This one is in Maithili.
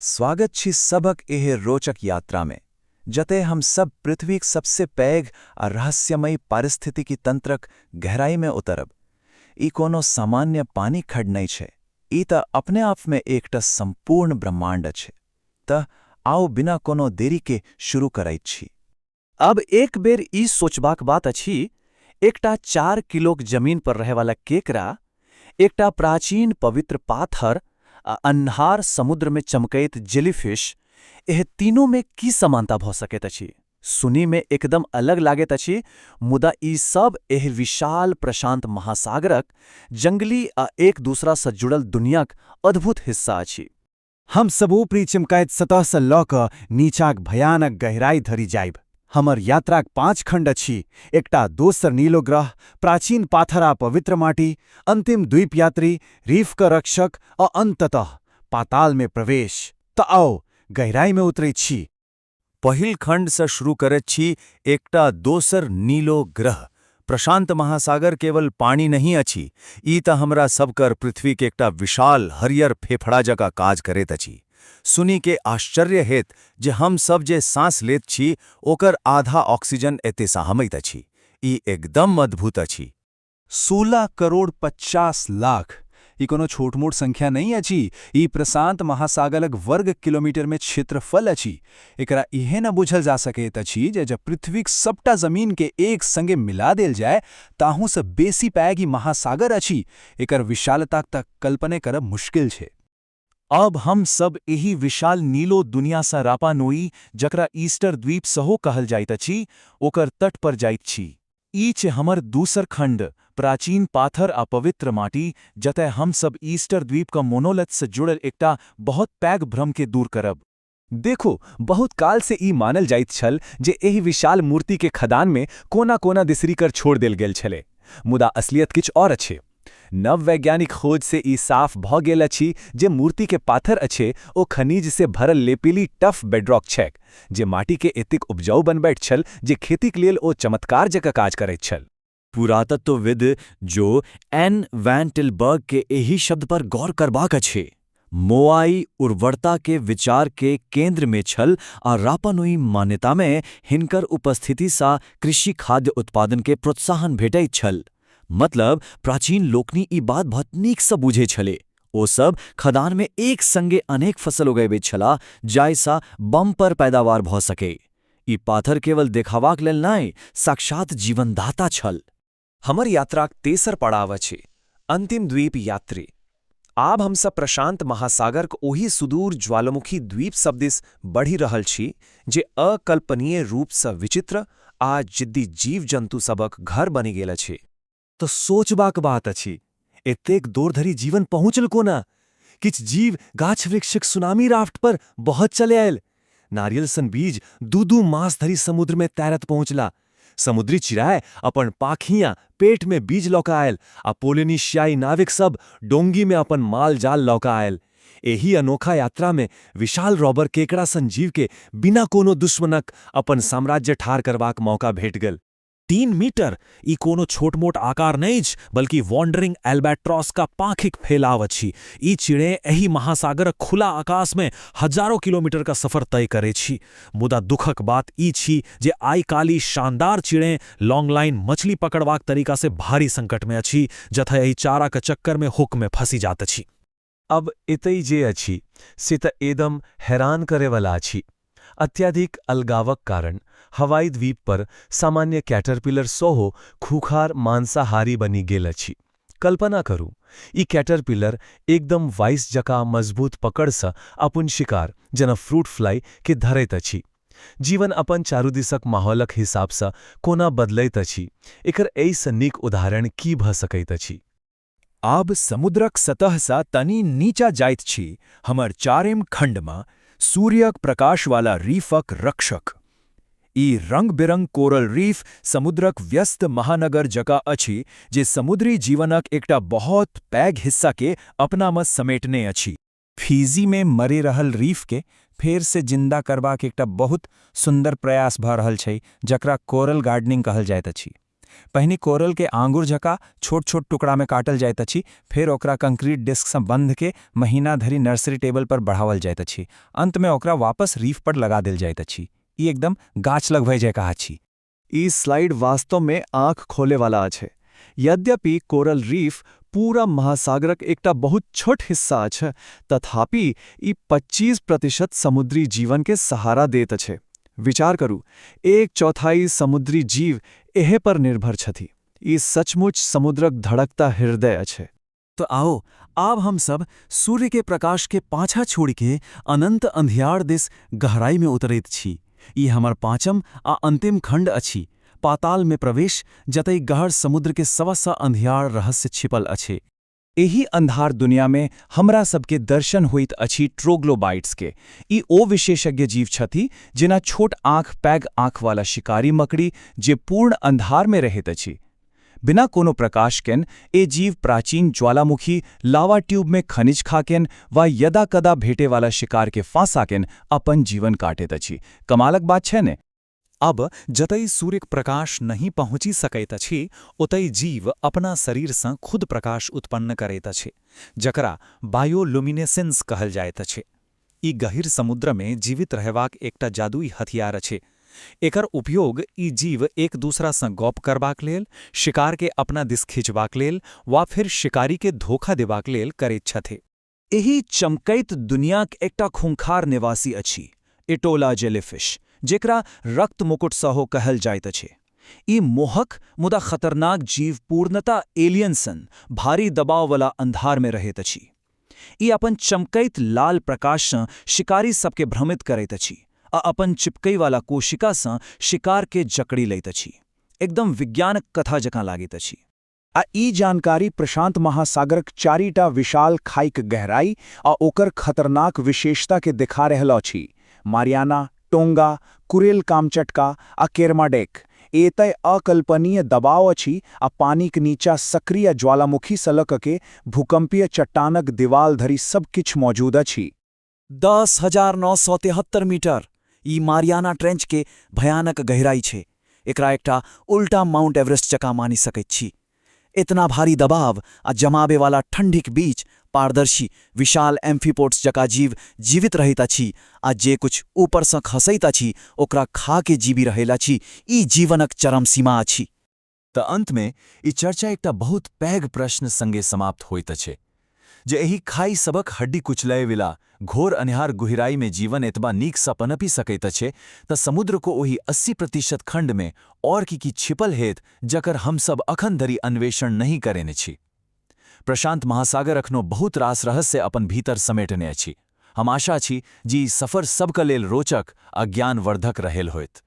स्वागत छी सभक एहि रोचक यात्रामे, जतय हम सब पृथ्वीक सबसे पैघ आ रहस्यमयी पारिस्थितिकी तंत्रक गहराईमे उतरब। ई कोनो सामान्य पानिक खड्ड नहि छै, ई तऽ अपने आपमे एकटा सम्पूर्ण ब्रह्मांड अछि। तऽ आउ, बिना कोनो देरीके शुरू करैत छी। अब एक बेर ई सोचबाक बात अछि, एकटा 4 किलोक जमीन पर रहैवाला केकरा, एकटा प्राचीन पवित्र पाथर आ अन्हार समुद्रमे चमकैत जेलीफिश, एहि तीनूमे की समानता भऽ सकैत अछि? सुनीमे एकदम अलग लागैत अछि, मुदा ई सब एहि विशाल प्रशांत महासागरक जंगली आ एक दूसरासँ जुड़ल दुनियाक अद्भुत हिस्सा अछि। हम सब ऊपरी चमकैत सतहसँ लऽ कऽ नीचाक भयानक गहराई धरि जायब। हमर यात्राक पाँच खण्ड अछि: एकटा दोसर नीलो ग्रह, प्राचीन पाथर आ पवित्र माटि, अन्तिम द्वीप यात्री, रीफ क रक्षक आ अन्ततः पातालमे प्रवेश। तऽ आउ, गहराईमे उतरैत छी। पहिल खण्डसँ शुरू करैत छी, एकटा दोसर नीलो ग्रह। प्रशांत महासागर केवल पानी नहि अछि, ई तऽ हमरा सबकर पृथ्वीक एकटा विशाल हरियर फेफड़ा जकाँ काज करैत अछि। सुनि के आश्चर्य हेत जे हम सब जे सांस लेत छी, ओकर आधा ऑक्सीजन एतयसँ अबैत अछि। ई एकदम अद्भुत अछि। 16 करोड़ 50 लाख! ई कोनो छोट मोट संख्या नहि अछि। ई प्रशांत महासागरक वर्ग किलोमीटरमे क्षेत्रफल अछि। एकरा इहे न बुझल जा सकैत अछि जे जब पृथ्वीक सबटा जमीन के एक संगे मिला देल जाय, ताहू से बेसी पैघ ई महासागर अछि। एकर विशालता तक कल्पने करब मुश्किल छै। अब हम सब एहि विशाल नीलो दुनियासँ रापा नोई, जकरा ईस्टर द्वीप सेहो कहल जाइत अछि, ओकर तट पर जाइत छी। ई छै हमर दूसर खण्ड, प्राचीन पाथर आ पवित्र माटी, जतय हम सब ईस्टर द्वीप क मोनोलिथ से जुड़ल एकटा बहुत पैघ भ्रम के दूर करब। देखो, बहुत काल से ई मानल जाइत छल जे एहि विशाल मूर्ति के खदान में कोना कोना दिसरी कर छोड़ देल गेल छलै, मुदा असलियत किछु और अछि। नव वैज्ञानिक खोज से ई साफ भऽ गेल अछि जे मूर्ति के पाथर अछि, ओ खनिज से भरल लेपिली टफ बेडरॉक छैक, जे माटी के एतेक उपजाऊ बनबैत छल जे खेतीक लेल ओ चमत्कार जकाँ काज करैत छल। पुरातत्वविद जो एन वैन टिलबर्ग के एहि शब्द पर गौर करबाक अछि। मोआई उर्वरता के विचार के केंद्र में छल आ रापानुई मान्यता में हिनकर उपस्थिति सँ कृषि खाद्य उत्पादन के प्रोत्साहन भेटैत छल। मतलब प्राचीन लोकनि ई बात बहुत नीक सँ बुझे छले। ओ सब खदान में एक संगे अनेक फसल उगैबैत छलाह, जाहिसँ बम्पर पैदावार भऽ सके। ई पाथर केवल देखावाक लेल नहि, साक्षात जीवनदाता छल। हमर यात्राक तेसर पड़ाव अछि, अंतिम द्वीप यात्री। आब हमसब प्रशांत महासागरक ओहि सुदूर ज्वालामुखी द्वीप सब दिस बढ़ि रहल छी, जे अकल्पनीय रूपसँ विचित्र आ जिद्दी जीव जन्तु सबक घर बनि गेल अछि। तऽ सोचबाक बात अछि, एतेक दूर धरि जीवन पहुँचल कोना? किछु जीव गाछ वृक्षक सुनामी राफ्ट पर बहुत चले आयल। नारियल सन बीज 2-2 मास धरि समुद्र में तैरत पहुँचला। समुद्री चिड़ै अपन पाखियां पेट में बीज लऽ कऽ आयल आ पोलिनेशियाई नाविक सब डोंगी में अपन माल जाल लऽ कऽ आयल। एहि अनोखा यात्रा में विशाल रॉबर केकड़ा सन जीव के बिना कोनो दुश्मनक अपन साम्राज्य ठार करबाक मौका भेट गेल। 3 मीटर! ई कोनो छोट मोट आकार नहि अछि, बल्कि वॉन्डरिंग एल्बेट्रॉस का पाखिक फैलाव अछि। ई चिड़ै एहि महासागरक खुला आकाश में हजारों किलोमीटर का सफर तय करै छी। मुदा दुखक बात ई छी जे आइ काल्हि शानदार चिड़ै लॉन्ग लाइन मछली पकड़बाक तरीका से भारी संकट में अछि, जतय एहि चारा के चक्कर में हुक में फंसी जात अछि। अब एतय जे अछि से तऽ एकदम हैरान करैवला अछि। अत्यधिक अलगावक कारण हवाई द्वीप पर सामान्य कैटरपिलर सेहो खूंखार मांसाहारी बनि गेल अछि। कल्पना करू, ई कैटरपिलर एकदम वाइस जकाँ मजबूत पकड़सँ अपन शिकार, जेना फ्रूट फ्लाई के धरैत अछि। जीवन अपन चारू दिसक माहौलक हिसाबसँ कोना बदलैत अछि, एकर एहिसँ नीक उदाहरण की भऽ सकैत अछि? आब समुद्रक सतहसँ तनी नीचा जाइत छी, हमर चारिम खण्डमे, सूर्यक प्रकाशवाला रीफक रक्षक। ई रंग-बिरंग कोरल रीफ समुद्रक व्यस्त महानगर जकाँ अछि, जे समुद्री जीवनक एकटा बहुत पैघ हिस्साके अपनामे समेटने अछि। फिजीमे मरि रहल रीफके फेर से जिंदा करबाक एकटा बहुत सुंदर प्रयास भऽ रहल छै, जकरा कोरल गार्डनिंग कहल जाइत अछि। पहिने कोरल के आंगुर जकाँ छोट छोट टुकड़ा में काटल जाइत अछि, फेर ओकरा कंक्रीट डिस्क सँ बंध के महीना धरि नर्सरी टेबल पर बढ़ावल जाइत अछि। अंत में ओकरा वापस रीफ पर लगा देल जाइत अछि। ई एकदम गाछ लगबै जकाँ अछि। ई स्लाइड वास्तव में आंख खोले वाला अछि। यद्यपि कोरल रीफ पूरा महासागरक एकटा बहुत छोट हिस्सा अछि, तथापि ई 25% समुद्री जीवन के सहारा देत अछि। विचार करू, एक चौथाई समुद्री जीव एहे पर निर्भर छथि। ई सचमुच समुद्रक धड़कता हृदय अछि। तो आओ, आब हम सब सूर्य के प्रकाश के पाछा छोड़ि के अनंत अंधियार दिस गहराई में उतरैत छी। ई हमर पाँचम आ अंतिम खंड अछि, पाताल में प्रवेश, जतय गहर समुद्र के सबसँ अंधियार रहस्य छिपल अछि। एहि अंधार दुनिया में हमरा सबके दर्शन होइत अछि ट्रोग्लोबाइट्स के। ई ओ विशेषज्ञ जीव छथि जेना छोट आँख पैघ आँख वाला शिकारी मकड़ी जे पूर्ण अंधार में रहैत अछि। बिना कोनो प्रकाश केन ए जीव प्राचीन ज्वालामुखी लावा ट्यूब में खनिज खाकेन वा यदा कदा भेटे वाला शिकार के फांसाकेन अपन जीवन काटैत अछि। कमालक बात छै ने? अब जतय सूर्यक प्रकाश नहि पहुँचि सकैत अछि, ओतय जीव अपना शरीरसँ खुद प्रकाश उत्पन्न करैत अछि, जकरा बायोलुमिनेसेंस कहल जाइत अछि। ई गहीर समुद्रमे जीवित रहबाक एकटा जादुई हथियार अछि। एकर उपयोग ई जीव एक दूसरासँ गप करबाक लेल, शिकारके अपना दिस खींचबाक लेल वा फिर शिकारीके धोखा देबाक लेल करैत छथि। एहि चमकैत दुनियाक एकटा खूंखार निवासी अछि एटोला जेलीफिश, जेकरा रक्त मुकुट सहो कहल जाइत अछि। ई मोहक मुदा खतरनाक जीव पूर्णतः एलियन सन भारी दबाव वाला अंधार में रहैत अछि। ई अपन चमकैत लाल प्रकाशसँ शिकारी सबके भ्रमित करैत अछि आ अपन चिपकैवाला कोशिकासँ शिकार के जकड़ी लैत अछि। एकदम विज्ञानक कथा जकाँ लागैत अछि। आ ई जानकारी प्रशांत महासागरक चारिटा विशाल खाइक गहराई आ ओकर खतरनाक विशेषता के देखा रहल अछि। मारियाना, टोंगा, कुरेल, कामचटका आ केरमाडेक। एतय अकल्पनीय दबाव अछि आ पानिक नीचा सक्रिय ज्वालामुखी सँ लऽ के भूकंपीय चट्टानक दीवाल धरि सब किछु मौजूद अछि। 10,973 मीटर, ई मारियाना ट्रेंच के भयानक गहराई छै। एकरा एकटा उल्टा माउंट एवरेस्ट जकाँ मानि सकैत छी। इतना भारी दबाव आ जमाबे वाला ठंडीक बीच पारदर्शी विशाल एम्फीपोड्स जकाँ जीव जीवित रहैत अछि आ जे कुछ ऊपरसँ खसैत अछि ओकरा खा के जीबि रहल अछि। ई जीवनक चरम सीमा अछि। तऽ अंतमे ई चर्चा एकटा बहुत पैघ प्रश्न संगे समाप्त होइत अछि, जे एहि खाई सबक हड्डी कुचलयविला घोर अन्हार गुहिराई में जीवन एतबा नीकसँ पनपि सकैत अछि, तऽ समुद्र को ओहि 80% खंड में और की की छिपल हेत जकर हमसब अखन धरि अन्वेषण नहि करेने छी। प्रशांत महासागर अखनो बहुत रास रहस्य अपन भीतर समेटने अछि। हम आशा छी जे ई सफर सबके लेल रोचक आ ज्ञानवर्धक रहेल होयत।